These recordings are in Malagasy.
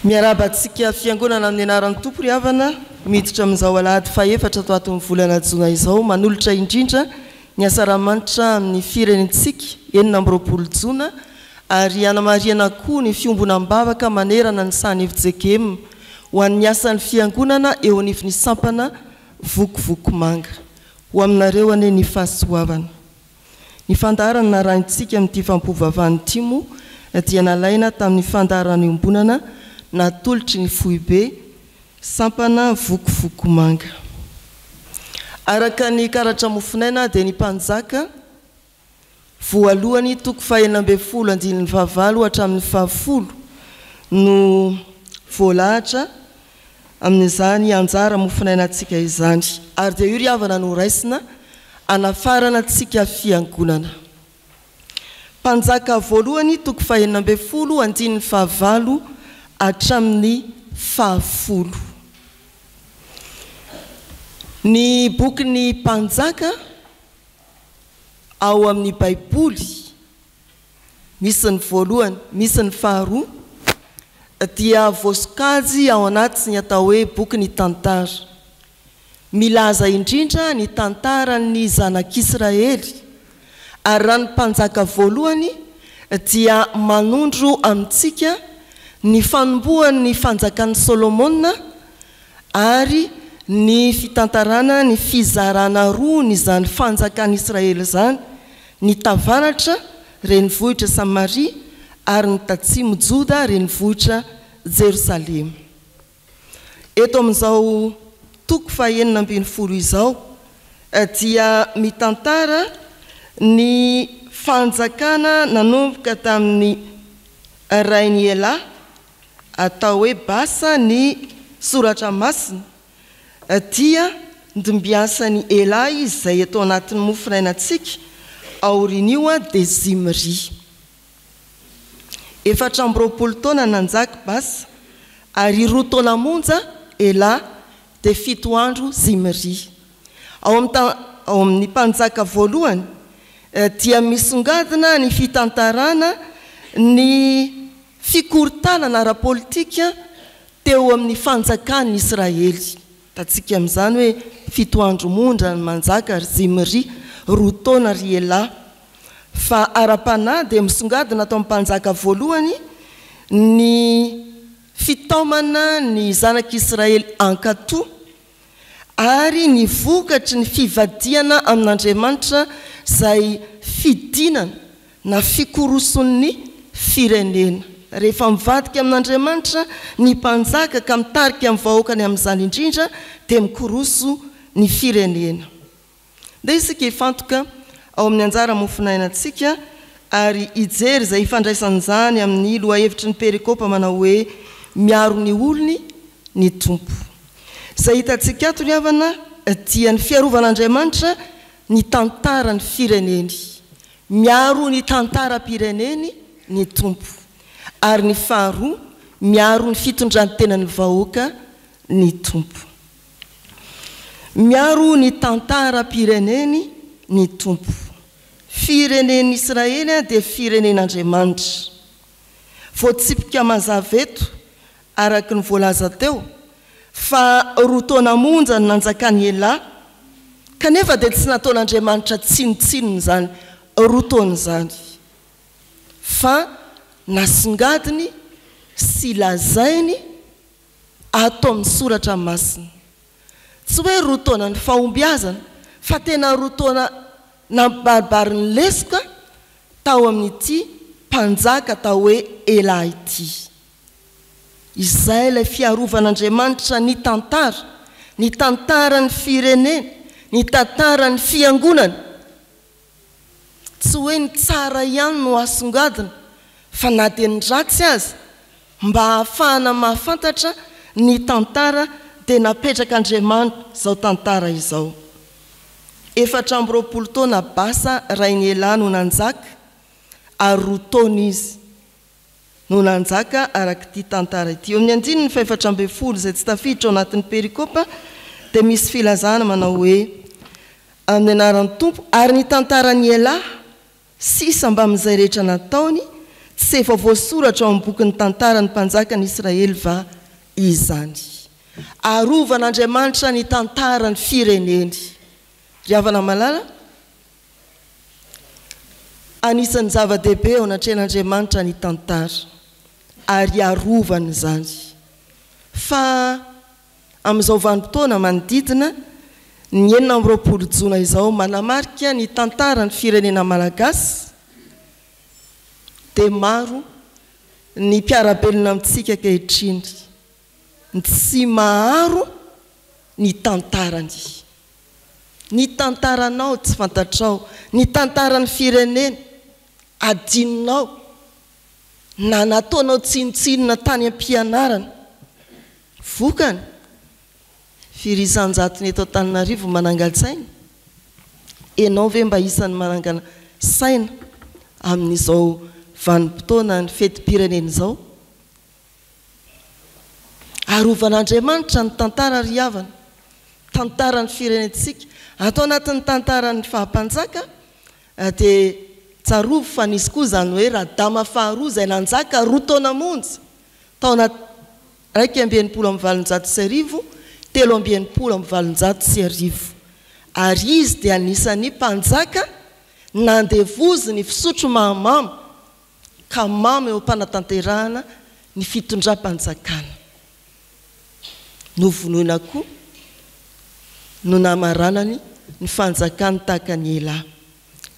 Miarahaba antsika Fiangonana amin'ny anaran'ny Tompo ry havana, miditra amin'izao alahady fahefatra ato atin'ny volana jona izao, manolotra indrindra ny asaramanitra amin'ny firenentsika, 26 jona, ary hanamarihana koa ny fiombonam-bavaka manerana ny sahan'i fjkm ho an'ny asan'ny Fiangonana eo anivon'ny sampana Vokovokomanga. Ho aminareo anie ny fahasoavana. Ny fandaharana narahintsika amin'ity fampivavahana ity moa dia nalaina tamin'ny fandaharana iombonana natolotry ny foibe sampana Vokovokomanga. Araka ny karatra mofonaina dia ny mpanjaka voalohany toko fahenina ambin'ny folo andininy fahavalo hatramin'ny fahafolo no voalahatra amin'izany anjara mofonainantsika izany. Ary dia io ry havana no raisina hanafarana antsika fiangonana. Mpanjaka voalohany toko fahenina ambin'ny folo andininy fahavalo hatramin'ny fahafolo. Ny bokin'ny Mpanjaka ao amin'ny Baiboly, misy ny voalohany, misy ny faharoa, dia voasokajy ao anatin'ny atao hoe bokin'ny tantara. Milaza indrindra ny tantaran'ny zanak'Israely, ary raha ny Mpanjaka voalohany dia manondro amintsika ny fanombohan'ny fanjakan'i Solomona ary ny fitantarana ny fizarana roan'izany fanjakan'Israely izany, ny tavaratra, renivohitra Samaria, ary ny tatsimo Joda, renivohitra Jerosalema. Eto amin'izao toko fahenina ambin'ny folo izao dia mitantara ny fanjakana nanomboka tamin'ny rain'i Elà, atao hoe Basa ny Soratra Masina, dia ndimbiasan'i Elà izy izay eto anatin'ny mofonainantsika, aorian'io dia Zimri. 24 taona nanjaka Basa, ary roa taona monja Elà, dia fito andro Zimri. Ao amin'ny ao amin'ny Mpanjaka voalohany dia misongadina ny fitantarana ny fikorontanana ara-politika teo amin'ny fanjakan'ny Israely. Hitantsika amin'izany hoe fito andro monja ny manjaka ry Zimri, roa taona ry Elà. Fa ara-panahy dia misongadina ato amin'ny Mpanjaka voalohany ny fitaomana ny zanak'Israely hankatò ary ny vokatry ny fivadihana amin'Andriamanitra izay fidinana na fikoroson'ny firenena. Rehefa mivadika amin'Andriamanitra ny mpanjaka ka mitarika ny vahoakany amin'izany indrindra dia mikoroso ny firenena. Ndeha isika hifantoka ao amin'ny anjara mofonainantsika ary hijery izay ifandraisan'izany amin'ny lohahevitry ny perikopa manao hoe Miaro ny olony ny Tompo. Izay hitantsika ato ry havana dia ny fiarovan'Andriamanitra ny tantaran'ny fireneny. Miaro ny tantaram-pireneny ny Tompo. Ary ny faharoa, miaro ny fitondran-tenan'ny vahoaka ny Tompo. Miaro ny tantaram-pireneny ny Tompo. Firenen'i Israely dia firenen'Andriamanitra. Voatsipika mazava eto, araka ny voalaza teo, fa roa taona monja no nanjakan'i Elà, kanefa dia tsy nataon'Andriamanitra tsinontsinona izany roa taona izany, fa nasongadiny sy lazainy ato amin'ny Soratra Masina. Tsy hoe roa taona ny fahombiazana, fa tena roa taona nampibaribary ny lesoka tao amin'ity mpanjaka atao hoe Elà ity. Izay ilay fiarovan'Andriamanitra ny tantara, ny tantaran'ny firenena, ny tantaran'ny fiangonana. Tsy hoe ny tsara ihany no asongadina fa na dia ny ratsy aza mba hahafahana mahafantatra ny tantara dia napetrak'Andriamanitra izao tantara izao. 24 taona Basa rain'i Elà no nanjaka ary roa taona izy no nanjaka araka ity tantara ity. Eo amin'ny andininy fahefatra ambin'ny folo izay tsy tafiditra ao anatin'ny perikopa dia misy filazana manao hoe, Amin'ny anaran'ny Tompo, ary ny tantaran'i Elà sisa mbamin'izay rehetra nataony Tsy efa voasoratra ao amin'ny bokin'ny tantaran'ny mpanjakan'i Israely va izany? Arovan'Andriamanitra ny tantaran'ny fireneny. Ry havana malala, anisan'ny zava-dehibe eo anatrehan'Andriamanitra ny tantara, ary arovany izany. Fa amin'izao vanim-potoana manodidina ny 26 jona izao, manamarika ny tantaran'ny firenena malagasy, dia maro ny mpiara-belona amintsika ankehitriny ny tsy maharo ny tantarany. Ny tantaranao tsy fantatrao, ny tantaran'ny firenena adinonao na nataonao tsinontsinona tany am-pianarana. Vokany, firy isan-jatony eto Antananarivo manangan-tsaina? Enao ve mba isan'ny manangana saina amin'izao vanim-potoanan'ny fetim-pirenena izao? Arovan'Andriamanitra ny tantara ry havana, tantaran'ny firenentsika. Ato anatin'ny tantaran'ny faha-mpanjaka dia tsarovy fa nisy koa izany hoe Radama faharoa izay nanjaka roa taona monja, taona 1861, 1863. Ary izy dia anisan'ny mpanjaka nandevozy ny fisotro mahamamo ka mamo eo am-panatanterahana ny fitondram-panjakana. Novonoina koa no namaranany ny fanjakany tahaka an'i Elà.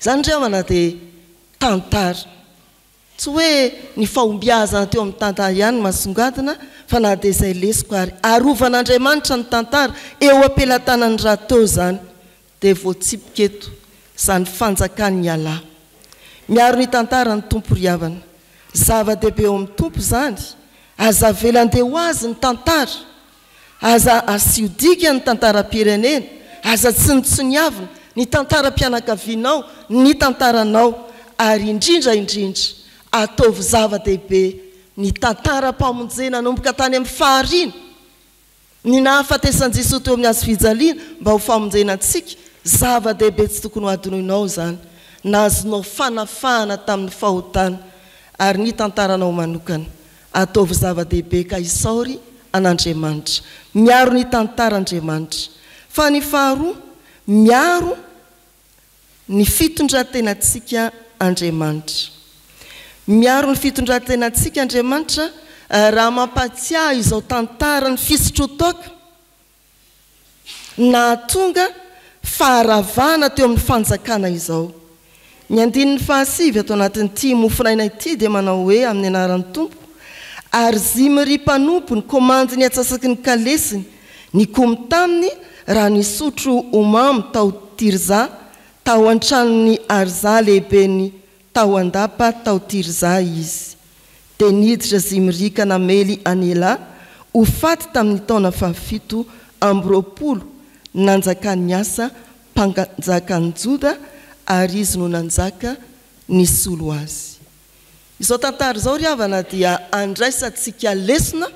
Izany ry havana dia tantara. Tsy hoe ny fahombiazana teo amin'ny tantara ihany no masongadina fa na dia izay lesoka ary. Arovan'Andriamanitra ny tantara, eo am-pelatanany rahateo izany. Dia voatsipika eto izany fanjakan'i Allah. Miaro ny tantara ny Tompo ry havana. Zava-dehibe eo amin'ny Tompo izany. Aza avela handeha ho azy ny tantara. Aza asio dika ny tantaram-pirenena. Aza tsinontsiniavina ny tantaram-pianakavianao, ny tantaranao. Ary indrindra indrindra, ataovy zava-dehibe ny tantaram-pamonjena nanomboka tany amin'ny fahariana. Ny nahafatesan'i Jesoa teo amin'ny hazo fijaliana mba ho famonjena antsika, zava-dehibe tsy tokony ho adinoinao izany. Nahazonao fanafahana tamin'ny fahotana ary ny tantaranao manokana. Ataovy zava-dehibe ka isaory an'Andriamanitra. Miaro ny tantara Andriamanitra. Fa ny faharoa, miaro ny fitondran-tenantsika Andriamanitra. Miaro ny fitondran-tenantsika Andriamanitra raha mampahatsiahy izao tantaran'ny fisotroan-toaka nahatonga faharavana teo amin'ny fanjakana izao. Ny andininy fahasivy ato anatin'ity mofonaina ity dia manao hoe amin'ny anaran'ny Tompo, Ary Zimry mpanompony komandy ny atsasaky ny kalesiny, Nikomy taminy raha nisotro ho mamo tao Tirza, tao an-tranon'i Arza lehiben'ny tao an-dapa tao Tirza izy. Dia niditra Zimry ka namely an'i Elà ho faty tamin'ny taona fahafito amby 20 nanjakan'i Asa mpanjakan'i Joda, ary izy no nanjaka nisolo azy. Izao tantara izao ry havana dia andraisantsika lesona.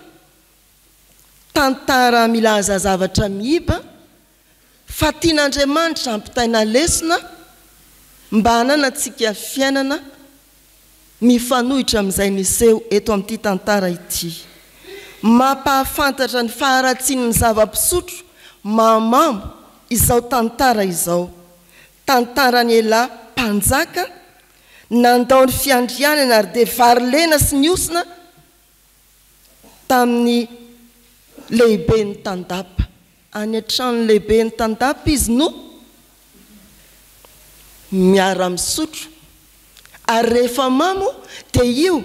Tantara milaza zavatra miiba fa tian'Andriamanitra hampitaina lesona mba hananantsika fiainana mifanohitra amin'izay miseho eto amin'ity tantara ity. Mampahafantatra ny faharatsian'ny zava-pisotro mahamamo izao tantara izao. Tantaran'i Elà mpanjaka nandao ny fiandrianany ary dia vary lena sy nihosina tamin'ny lehiben'ny tandapa. Any an-tranon'ny lehiben'ny tandapa izy no miara-misotro, ary rehefa mamo dia io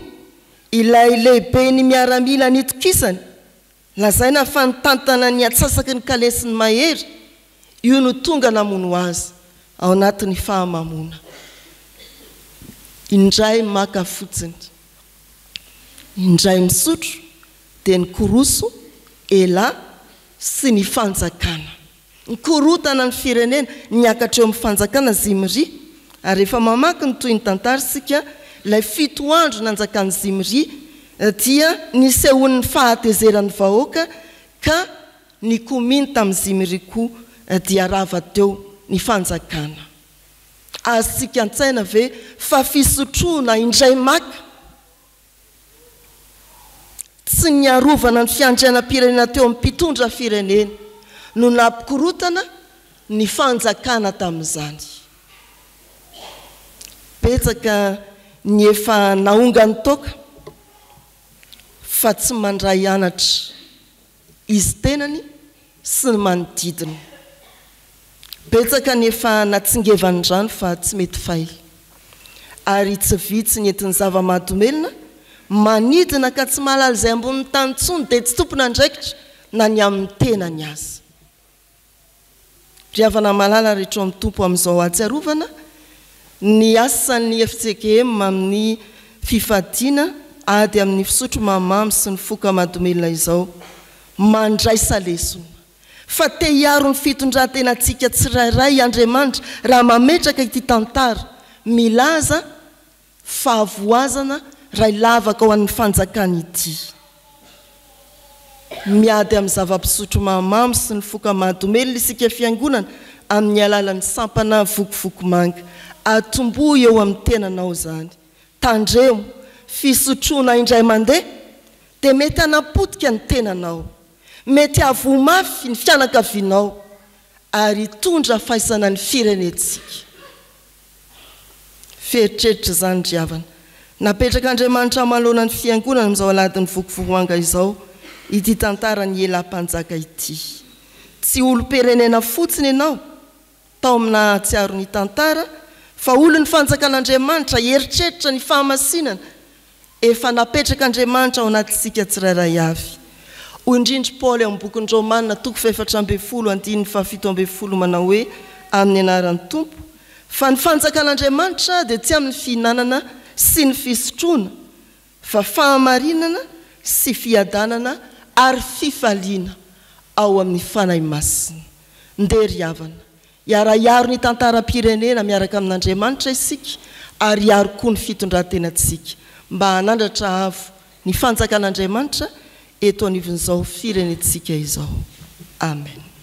ilay lehiben'ny miaramila nitokisany, lazaina fa nitantana ny antsasaky ny kalesin'ny mahery, io no tonga namono azy ao anatin'ny fahamamoana. Indray maka fotsiny. Indray misotro dia nikoroso ela sy ny fanjakana. Nikorotana ny firenena, niakatra eo amin'ny fanjakana Zimri. Ary rehefa mamaky ny tohin'ny tantara isika, ilay fito andro nanjakan'i Zimri dia nisehoan'ny fahatezeran'ny vahoaka ka nikomiany tamin'i Zimri koa dia rava teo ny fanjakana. Azontsika an-tsaina ve fa fisotroana indray maka? sy ny niarovana ny fiandrianam-pirenena teo amin'ny mpitondra firenena no nampikorontana ny fanjakana tamin'izany. Betsaka ny efa naongan'ny toaka fa tsy mandray anatra izy tenany sy ny manodidina. Betsaka ny efa natsingevan'ny rano fa tsy mety fay. Ary tsy vitsy ny entin'ny zava-mahadomelina manidina ka tsy mahalala izay ambonin'ny tany intsony dia tsy tompon'andraikitra na ny amin'ny tenany aza. Ry havana malala rehetra ao amin'ny Tompo amin'izao ahatsiarovana ny asan'ny FCGM amin'ny fifadiana ady amin'ny fisotro mahamamo sy ny foka mahadomelina izao, mandraisa lesona fa te hiaro ny fitondran-tenantsika tsirairay Andriamanitra raha mametraka ity tantara milaza Fahavoazana ray lavaka ho an'ny fanjakana ity. Miady amin'ny zava-pisotro mahamamo sy ny foka mahadomelina isika fiangonana amin'ny alalan'ny sampana vokovoko manga. Atombohy eo amin'ny tenanao izany. Tandremo, fisotroana indray mandeha dia mety hanapotika ny tenanao. Mety hahavoa mafy ny fianakavianao ary hitondra faisana ny firenentsika. Feritreritra izany ry havana. Napetrak'Andriamanitra manoloana ny Fiangonana amin'izao alahadin'ny Vokovorohanga izao ity tantaran'i Ela Mpanjaka ity. Tsy olom-pirenena fotsiny ianao tao amin'ny nahatsiaro ny tantara fa olon'ny Fanjakan'Andriamanitra, eritreritra ny fahamasinana Efa napetrak'Andriamanitra ao anatintsika tsirairay avy. Hoy indrindra i Paoly ao amin'ny bokin'ny Romana toko fahefatra ambin'ny folo andininy fahafito ambin'ny folo manao hoe, Amin'ny anaran'ny Tompo, fa ny fanjakan'Andriamanitra dia tsy amin'ny fihinanana sy ny fisotroana, fa fahamarinana sy fiadanana ary fifaliana ao amin'ny Fanahy Masina. Ndeha ry havana, Hiara-hiaro ny tantaram-pirenena miaraka amin'Andriamanitra isika ary hiaro koa ny fitondran-tenantsika mba hanandratra avo ny fanjakan'Andriamanitra eto anivon'izao firenentsika izao. Amen.